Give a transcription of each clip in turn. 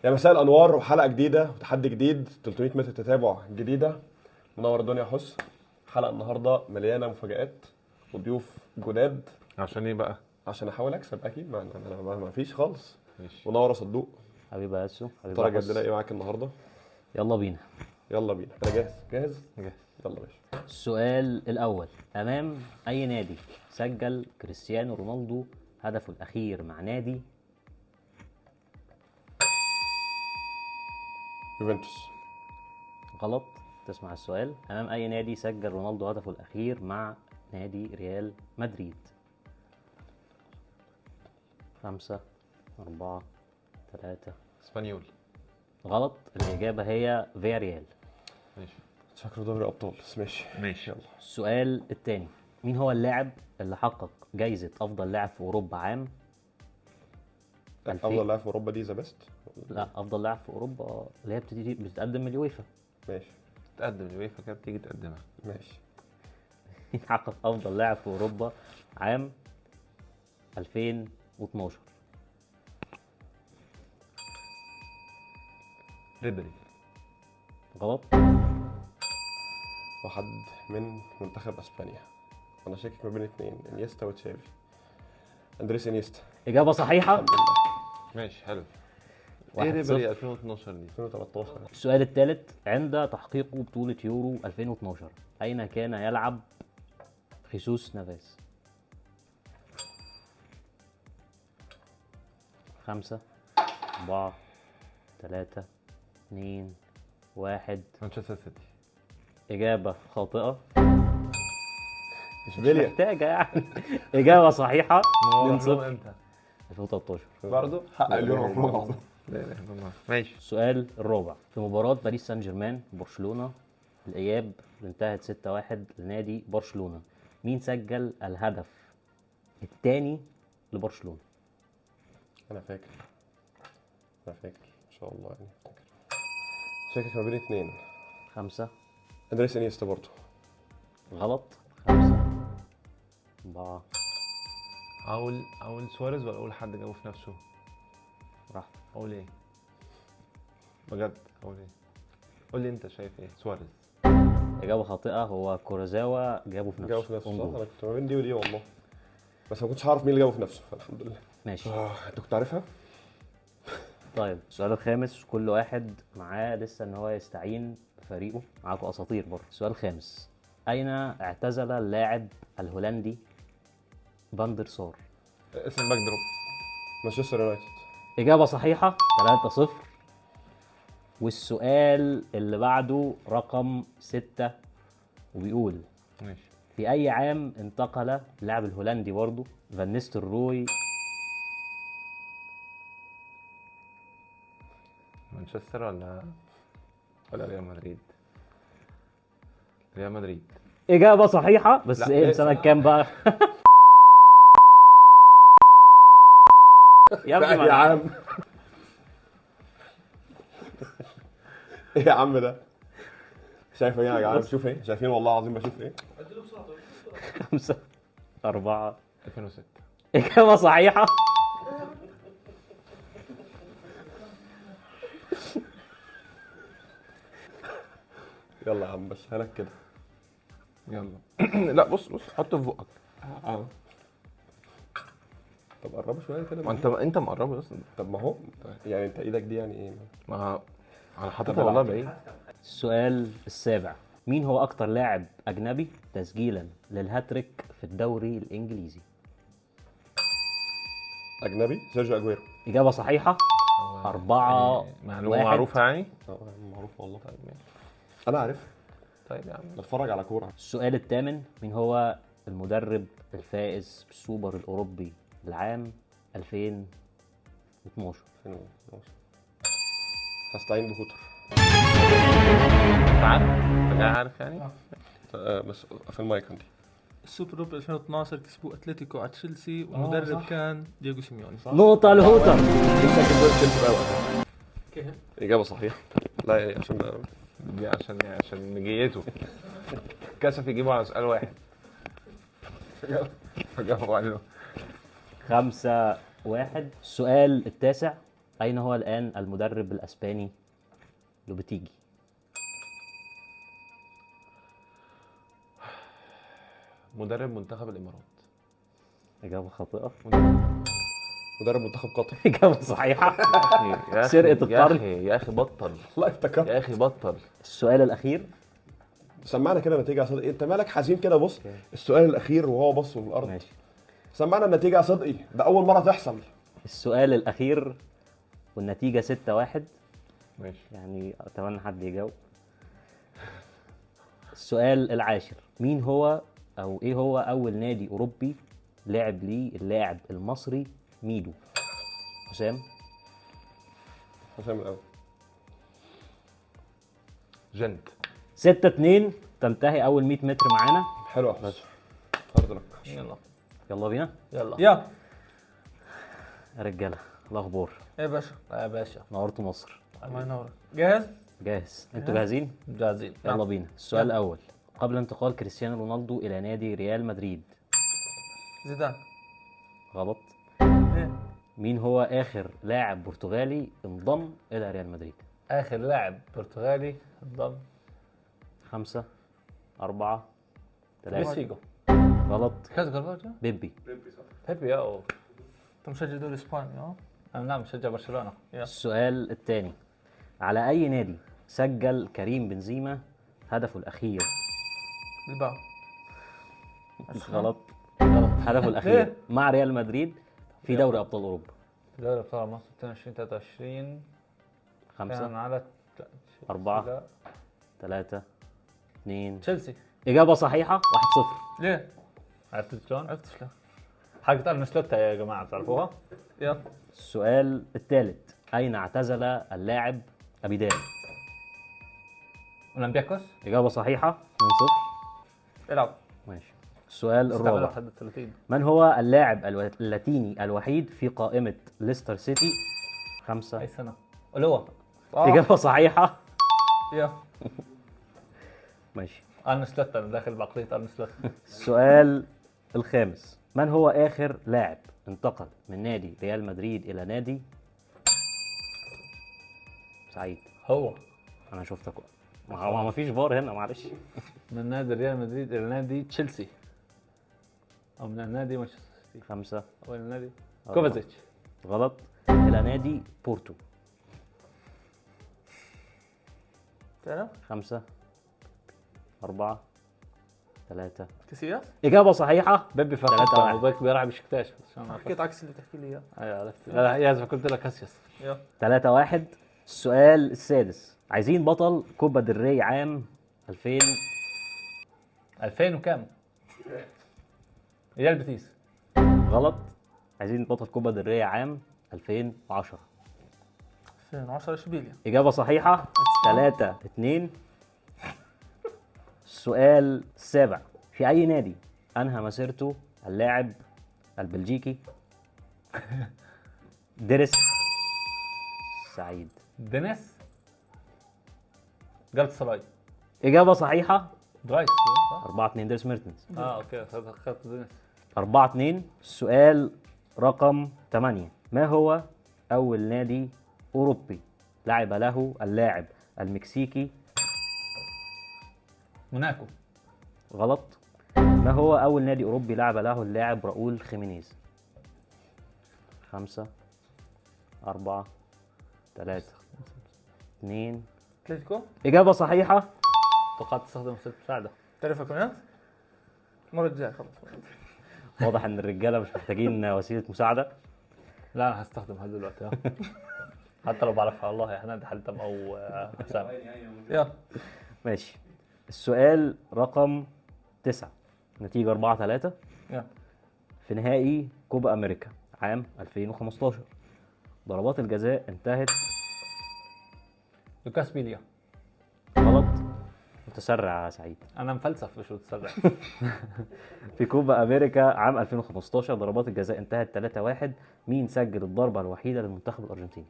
يا مساء الانوار وحلقه جديدة وتحدي جديد، 300 متر تتابع جديدة. منور الدنيا يا حس. حلقة النهارده مليانة مفاجآت وضيوف جداد. عشان ايه بقى؟ عشان احاول اكسب اكيد، ما انا ما فيش خالص. ماشي. ونور يا صدوق. حبيبي يا اسو، حبيبي ترى يا جاب حس. لنا ايه معاك النهارده؟ يلا بينا. يلا بينا، انا جاهز. جاهز؟ جاهز. يلا باشا. السؤال الاول: امام اي نادي سجل كريستيانو رونالدو هدفه الاخير مع نادي؟ يوفنتوس. غلط. تسمع السؤال: امام اي نادي سجل رونالدو هدفه الاخير مع نادي ريال مدريد؟ 5 4 3. اسبانيول. غلط. الاجابة هي فياريال. ماشي شكله دوري ابطال بس ماشي. ماشي. يلا. السؤال الثاني: مين هو اللاعب اللي حقق جايزة افضل لاعب في اوروبا عام افضل لاعب في اوروبا دي The Best؟ لا، افضل لاعب في اوروبا اللي هي بتتقدم من اليويفا. ماشي. تقدم اليويفا كده، بتيجي تقدمها. ماشي. حقق افضل لاعب في اوروبا عام 2012. ريبري. غلط. وحد من منتخب اسبانيا، انا شاكك ما بين اتنين، انيستا وتشافي. اندريس انيستا. اجابه صحيحه. الحمد لله. ماشي حلو. ايه واحد ريبري صفر. 2012 دي؟ 2013. السؤال الثالث: عند تحقيقه بطولة يورو 2012 أين كان يلعب خيسوس نافاس؟ 5 4 3 2 1. مانشستر سيتي. إجابة خاطئة. اشبيليا. محتاجة يعني. إجابة صحيحة. 2-0. امتى؟ 2013. برضه؟ حقق اليورو 2014. لا اله الا الله. ماشي. السؤال الرابع: في مباراة باريس سان جيرمان برشلونة الإياب اللي انتهت 6-1 لنادي برشلونة، مين سجل الهدف الثاني لبرشلونة؟ انا فاكر، انا فاكر ان شاء الله يعني فاكر. شاكك ما بين اتنين. 5. اندريس انيستا برضه. غلط. 5 4. اقول سواريز ولا اقول حد جابه في نفسه؟ براحتك. اقول ايه؟ بجد اقول ايه؟ قول لي انت شايف ايه؟ سواريز. إجابة خاطئة، هو كورازاوا جابه في نفسه. جابه في نفسه صح؟ own goal. انا كنت ما بين دي ودي والله، بس ما كنتش عارف مين اللي جابه في نفسه، فالحمد لله. ماشي. انت كنت عارفها؟ طيب السؤال الخامس، كل واحد معاه لسه ان هو يستعين بفريقه، معاكم اساطير برضه. السؤال الخامس: اين اعتزل اللاعب الهولندي فاندر سار؟ اسم back drop. مانشستر يونايتد. إجابة صحيحة. 3-0. والسؤال اللي بعده رقم 6 وبيقول: ماشي. في أي عام انتقل اللاعب الهولندي برضه فان نيستلروي؟ مانشستر ولا ريال مدريد؟ ريال مدريد. إجابة صحيحة، بس لا، إيه سنة كام بقى؟ يا ابني يا ما عم ايه يا عم ده؟ شايف ايه يا جدعان؟ بشوف ايه؟ شايفين والله العظيم بشوف ايه؟ 5 4. 2006. إجابة صحيحة. يلا يا عم بس هلك كده. يلا. لا بص بص، حطه في بقك. طب قربه شوية كده. ما انت مقربة اصلا. طب ما هو يعني انت ايدك دي يعني ايه؟ ما انا حاططها والله بعيد. السؤال السابع: مين هو أكتر لاعب أجنبي تسجيلا للهاتريك في الدوري الإنجليزي؟ اجنبي؟ سيرجيو اجويرو. إجابة صحيحة. 4 معلومة 1. معروفة يعني؟ معروف والله. طيب ماشي. انا عارف، طيب يا عم. بتفرج على كورة. السؤال الثامن: مين هو المدرب الفائز بالسوبر الأوروبي العام 2012؟ 2012. هستعين بهوتر. انت عارف؟ انت عارف يعني؟ بس في المايك عندي. السوبر اوروبي 2012 كسبوا اتلتيكو على تشيلسي، والمدرب كان دييغو سيميوني. نقطة لهوتر. مين سجل جول تشيلسي بقى وقتها؟ اجابه صحيحه. لا يعني عشان دي عشان نجيته كسف يجيبه على سؤال واحد. فجابوا عليه. 5-1. السؤال التاسع: اين هو الان المدرب الاسباني لوبيتيجي؟ مدرب منتخب الامارات. اجابه خاطئه. مدرب منتخب قطر. اجابه صحيحه. سرقه القرن. يا اخي بطل. والله افتكرت. يا اخي بطل. السؤال الاخير. سمعنا كده نتيجة يا صدقي، انت مالك حزين كده؟ بص السؤال الاخير وهو بص من الارض. ماشي. سمعنا النتيجة يا صدقي، ده اول مرة تحصل. السؤال الاخير والنتيجة 6-1. ماشي. يعني اتمنى حد يجاوب. السؤال العاشر، مين هو او ايه هو اول نادي اوروبي لعب ليه اللاعب المصري ميدو؟ حسام. حسام الاول. جنت. 6-2 تنتهي اول 100 متر معانا. حلو يا حسام، hard luck. يلا يلا بينا. يلا يا رجاله، الاخبار يا باشا؟ يا باشا نورتوا مصر. الله ينورك. جاهز؟ جاهز. انتوا جاهزين؟ جاهزين. يلا بينا. السؤال الاول، قبل انتقال كريستيانو رونالدو الى نادي ريال مدريد. زيدان. غلط. إيه؟ مين هو اخر لاعب برتغالي انضم الى ريال مدريد؟ اخر لاعب برتغالي انضم. 5 4 3. ميسيجو. غلط. كاس كارفاجو. بيبي. بيبي. اه انت مشجع دوري اسباني؟ اه انا نعم مشجع برشلونة. السؤال الثاني، على اي نادي سجل كريم بنزيما هدفه الاخير؟ بلباو. غلط. هدفه الاخير مع ريال مدريد في دوري ابطال اوروبا. دوري ابطال مصر 22 23. 5 على 4 3 2. تشيلسي. اجابه صحيحه. 1-0. ليه؟ عرفت شلون؟ عرفت شلون؟ حاجة أرني يا جماعة بتعرفوها؟ يلا. السؤال الثالث، أين اعتزل اللاعب أبيدال؟ أولمبياكوس. إجابة صحيحة. 2-0. العب. ماشي. السؤال الرابع، من هو اللاعب اللاتيني الوحيد في قائمة ليستر سيتي؟ 5. أي سنة؟ أولوا. إجابة صحيحة. يا ماشي. أرني سلوت، أنا داخل بعقلية أرني سلوت. السؤال الخامس، من هو آخر لاعب انتقل من نادي ريال مدريد إلى نادي سعيد؟ هو أنا شفتك، ما فيش فار هنا معلش. من نادي ريال مدريد إلى نادي تشيلسي أو من نادي مانشستر سيتي. 5 أو إلى نادي كوفازيتش. غلط. إلى نادي بورتو. 5 4 3. كاسياس. إجابة صحيحة. بيبي فخر وبيك بيلعب بشكتاش. حكيت عكس اللي تحكي لي اياه. ايوه عرفت. لا يا قلت لك كاسياس. 3-1. السؤال السادس، عايزين بطل كوبا ديل ري عام 2000 وكام؟ ريال بيتيس. غلط. عايزين بطل كوبا ديل ري عام 2010. 2010 اشبيليا. إجابة صحيحة. 3-2. السؤال السابع، في أي نادي أنهى مسيرته اللاعب البلجيكي ديريس سعيد؟ دينيس جالت سراي. إجابة صحيحة. درايس. 4-2 ديريس ميرتنز. okay خدت دينيس. 4-2. السؤال رقم 8، ما هو أول نادي أوروبي لعب له اللاعب المكسيكي؟ موناكو. غلط. ما هو أول نادي أوروبي لعب له اللاعب راؤول خيمينيز؟ 5 4 3 2. اتلتيكو. إجابة صحيحة. توقعت تستخدم وسيلة مساعدة. تعرفها كمان؟ المرة الجاية خلص. واضح إن الرجالة مش محتاجين وسيلة مساعدة. لا أنا هستخدمها دلوقتي حتى لو بعرفها والله يا هنادي حلتم أو حسام. يلا ماشي. السؤال رقم 9، نتيجة 4-3 في نهائي كوبا أمريكا عام 2015 ضربات الجزاء انتهت. لوكاس بيليا. غلط. متسرع يا سعيد. أنا مفلسف مش متسرع. في كوبا أمريكا عام 2015 ضربات الجزاء انتهت 3-1. مين سجل الضربة الوحيدة للمنتخب الأرجنتيني؟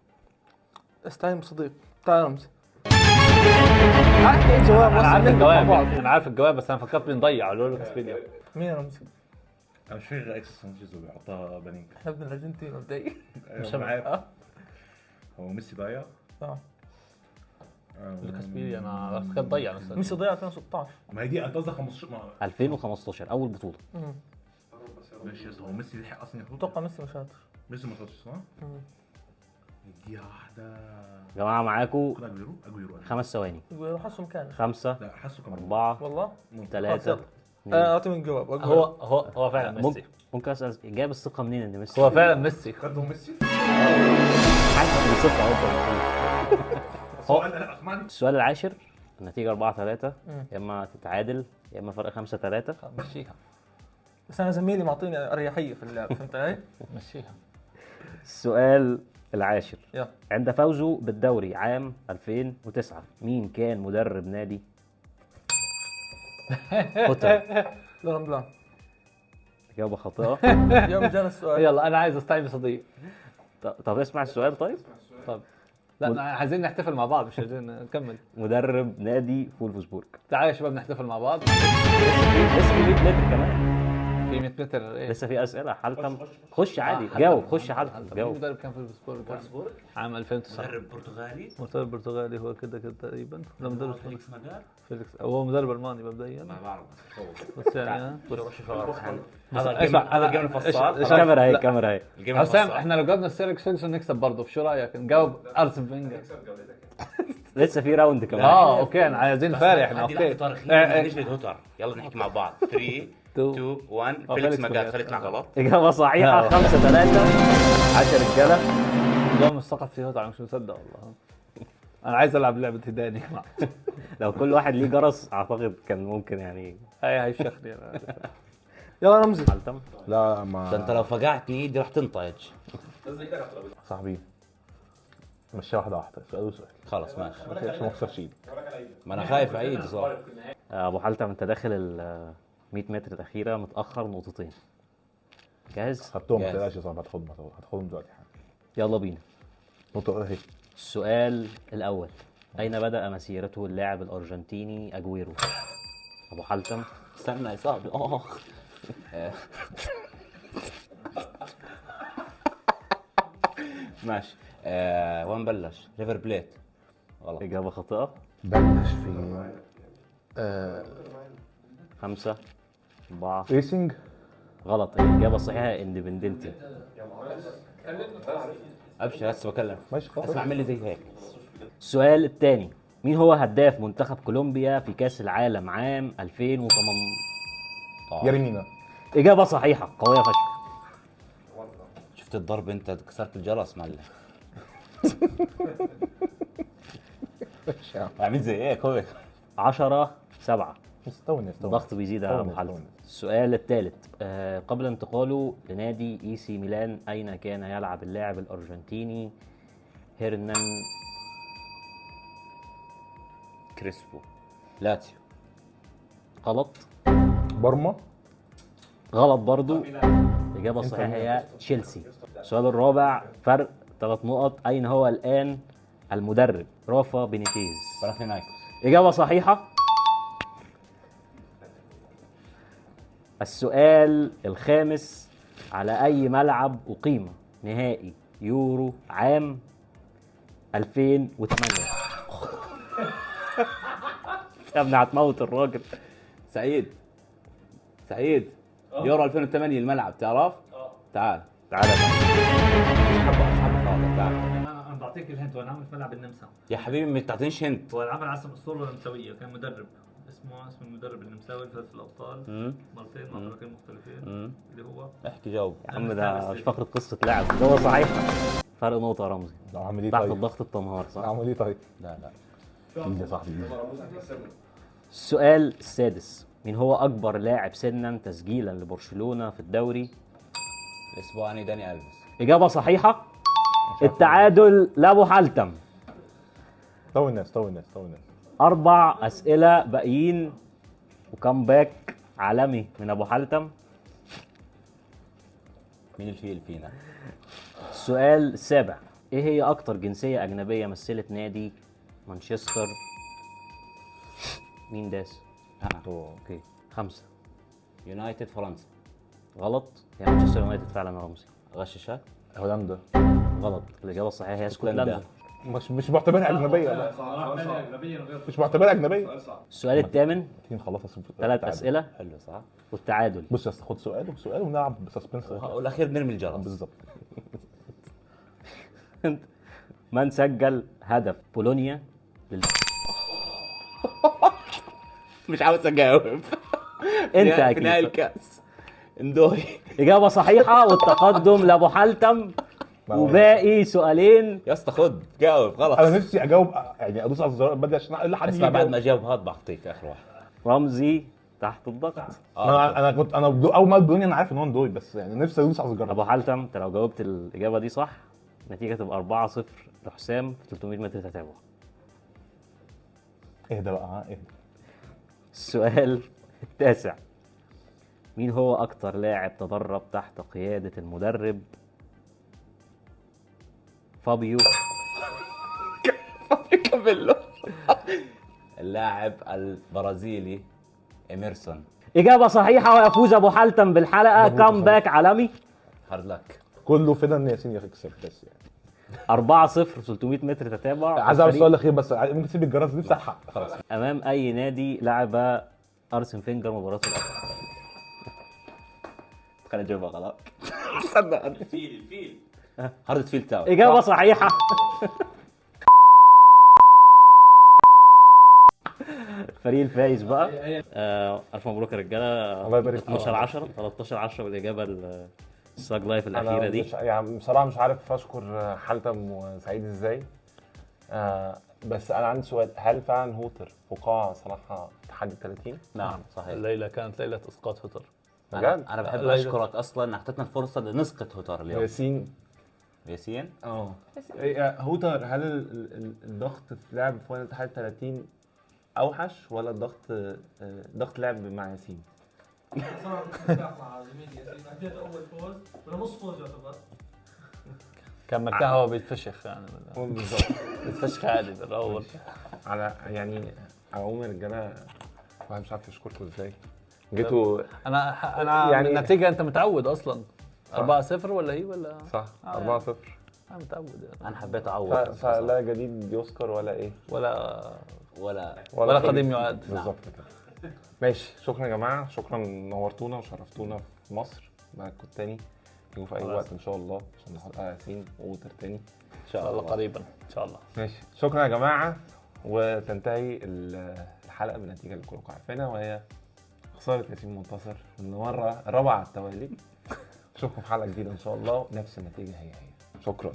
استعين بصديق. تعال رمزي. عارف ايه الجواب؟ انا عارف الجواب، انا عارف الجواب، بس انا فكرت بنضيع لوكاس بيليا. مين يا رمزي؟ انا مش فاكر غير اكس سانشيز وبيحطها بانينكا. احنا ابن الارجنتين مبدئيا. مش عارف. هو ميسي ضيع؟ اه لوكاس بيليا انا افتكرت ضيع مثلا. ميسي ضيع 2016. ما هي دي انت قصدك 15 2015 اول بطوله. ماشي يا اسطى، هو ميسي لحق اصلا ياخدها؟ اتوقع ميسي مش شاطر. ميسي ما شاطش صح؟ نديها واحدة يا جماعة، معاكم اجويرو 5 ثواني. اجويرو حاسه مكانه. 5 لا حاسه كمان 4 والله 3. اعطيني الجواب. هو فعلا ميسي. ممكن اسال جاب الثقة منين ان ميسي؟ هو فعلا ميسي. خدهم ميسي؟ حاسس بالثقة اهو. السؤال العاشر، النتيجة 4-3، يا اما تتعادل يا اما فرق 5-3. مشيها، بس انا زميلي معطيني اريحية في اللعب، فهمت علي؟ مشيها. السؤال العاشر، عند فوزه بالدوري عام 2009 مين كان مدرب نادي قطر؟ لوران بلان. إجابة خاطئة. يوم جانا السؤال. يلا انا عايز استعين بصديق. طب اسمع السؤال. طيب طب لا عايزين نحتفل مع بعض، مش عايزين نكمل. مدرب نادي فولفسبورج. تعالوا يا شباب نحتفل مع بعض. لسه في 100 متر كمان. في 100 متر ايه؟ لسه في اسئلة. حلتم خش عادي، جاوب. خش حلتم جاوب. مدرب كان في فولفسبورج عام 2009؟ مدرب برتغالي. مدرب برتغالي هو كده كده تقريبا. لا مدرب فيليكس ماجار. فيليكس هو مدرب الماني مبدئيا. ما بعرف بس يعني هذا ال game الفصال. الكاميرا هي، الكاميرا هي. حسام احنا لو جبنا السيرك فيرجسون نكسب برضه، شو رايك نجاوب ارسن فينجر؟ لسه في round كمان. okay احنا عايزين فارق احنا. okay نجلد هوتر. يلا نحكي مع بعض 3 2 1. فيليكس ماجار. خليتنا غلط. اجابه صحيحه. 5-3. 10 رجاله. اليوم سقط في هوتر، مش مصدق والله. انا عايز العب لعبه هداني. لو كل واحد ليه جرس اعتقد كان ممكن يعني. هاي هيفشخني. يلا رمزي. لا ما ده انت لو فقعتني ايدي رح تنطج. صاحبي مشيها واحدة واحدة، سؤال وسؤال. خلص ماشي، عشان ما اخسرش ايدي. ما انا خايف اعيد صراحة. ابو حلتم انت داخل ال 100 متر الاخيرة متاخر نقطتين. جاهز؟ خدتهم ما تقلقش يا صاحبي، هتاخدهم دلوقتي. يلا بينا. نقطة اهي. السؤال الاول، اين بدا مسيرته اللاعب الارجنتيني اجويرو؟ ابو حلتم. استنى يا صاحبي. ماشي. وين بلش؟ ريفر بليت. غلط. اجابه خاطئه. بلش في 5 4 ريسنج. غلط. الاجابة الصحيحة اندبندنتي. ابشر هسه بكلم. ماشي خلاص. اسمع اعمل لي زي هيك. السؤال الثاني، مين هو هداف منتخب كولومبيا في كاس العالم عام 2008؟ يارمينا. اجابه صحيحه، قوية فشخ. شفت الضرب انت كسرت الجرس معلم. عامل زي هيك هو. 10-7. استوني الضغط بيزيد يا ابو حلتم. السؤال الثالث، قبل انتقاله لنادي اي سي ميلان اين كان يلعب اللاعب الارجنتيني هيرنان كريسبو؟ لاتسيو. غلط. بارما. غلط برضو. الإجابة الصحيحة هي تشيلسي. السؤال الرابع، فرق 3 نقط، أين هو الآن المدرب رافا بينيتيز؟ باناثينايكوس. إجابة صحيحة. السؤال الخامس، على أي ملعب أقيم نهائي يورو عام 2008؟ يا ابني هتموت الراجل. سعيد سعيد، يورو 2008 الملعب تعرف؟ تعال تعال اسحب خاطر. تعال انا بعطيك ال hint. هو انعمل في ملعب النمسا. يا حبيبي ما تعطينيش hint. هو انعمل عاصم اسطورة النمساويه، كان مدرب اسمه المدرب النمساوي اللي فاز في الابطال مرتين مع فريقين مختلفين، اللي هو احكي جاوب يا عم. ده مش فقره قصة لاعب. هو صحيح. فرق نقطة يا رمزي. اعمل ايه تحت طيب؟ الضغط التنهار صح؟ اعمل ايه طيب؟ لا لا يا صاحبي. السؤال السادس، مين هو أكبر لاعب سنا تسجيلا لبرشلونة في الدوري الإسباني؟ داني ألفيس. إجابة صحيحة. التعادل لأبو حلتم. تو الناس تو الناس تو الناس. 4 أسئلة باقيين و comeback عالمي من أبو حلتم. مين الفيل فينا؟ السؤال السابع، إيه هي أكتر جنسية أجنبية مثلت نادي مانشستر؟ مين داس؟ أنا. okay 5. يونايتد فرنسا. غلط، هي مانشستر يونايتد فعلا يا رمزي. غششك؟ هولندا. غلط، الاجابة الصحيحة هي اسكتلندا. مش معتبرها اجنبية. لا مش معتبرها اجنبية. السؤال الثامن، تيجي نخلصها. 3 اسئلة. حلو صح؟ والتعادل. بص يا اسطى، خد سؤال وسؤال ونلعب suspense، والاخير بنرمي الجرس. بالظبط. من سجل هدف بولونيا مش عاوز اجاوب. انت في اكيد. نهائي الكاس اندوي. اجابه صحيحه والتقدم لابو حلتم، وباقي سؤالين. يا اسطى خد جاوب غلط. انا نفسي اجاوب، يعني ادوس على الزرار بدري عشان اقل حد. اسمع، بعد ما اجاوب هذا بعطيك اخر واحد. رمزي تحت الضغط. انا كنت اول ما بولونيا انا عارف ان هو اندوي، بس يعني نفسي ادوس على الزرار. ابو حلتم، انت لو جاوبت الاجابة دي صح النتيجة تبقى 4-0 لحسام في 300 متر تتابع. اهدى بقى، اهدى. السؤال التاسع، مين هو اكتر لاعب تدرب تحت قيادة المدرب فابيو كابيلو؟ اللاعب البرازيلي إيميرسون. اجابه صحيحه ويفوز ابو حلتم بالحلقة. comeback عالمي. hard luck. كله فدا ان ياسين يكسب بس يعني. 4-0 300 متر تتابع. عايز اعمل السؤال الاخير بس، ممكن تسيب الجرس نفسي الحق خلاص. امام اي نادي لعب ارسن فينجر مباراته الاخيرة؟ خليني اجاوبها غلط. استنى، الفيل هاردفيلد تاون. اجابه صحيحه. الفريق الفايز بقى. الف مبروك يا رجاله. الله يبارك فيك. 12-10 13-10 بالاجابة ال thug life الاخيرة دي. يعني بصراحة مش عارف اشكر حلتم وسعيد ازاي. بس انا عندي سؤال، هل فعلا هوتر فقاعة صراحة تحدي 30؟ نعم صحيح. الليلة كانت ليلة اسقاط هوتر. انا بحب اشكرك اصلا انك اعطيتنا الفرصة لنسقط هوتر اليوم. ياسين هوتر، هل الضغط في لعب final تحدي 30 اوحش ولا الضغط ضغط لعب مع ياسين؟ صراحة كنت مع زميلي ياسين، اعطيته اول فوز ولا نص فوز يعتبر. كان مرتاح، هو بيتفشخ يعني. بالظبط بيتفشخ عادي بالاول. على يعني على العموم يا رجاله، الواحد مش عارف يشكركم ازاي. جيتوا انا يعني النتيجة انت متعود اصلا 4-0 ولا هي ولا صح 4-0. انا متعود يعني. انا حبيت اعوض. فلا جديد يذكر ولا ايه ولا قديم يعاد. بالظبط كده. ماشي، شكرا يا جماعة، شكرا نورتونا وشرفتونا في مصر. معاكم تاني نشوفكم في اي وقت ان شاء الله عشان نحط ياسين ووتر تاني ان شاء الله قريبا ان شاء الله. ماشي، شكرا يا جماعة. وتنتهي الحلقة بالنتيجة اللي كلكم عارفينها، وهي خسارة ياسين منتصر المرة الرابعة على التوالي. اشوفكم في حلقة جديدة ان شاء الله، نفس النتيجة هي هي. شكرا.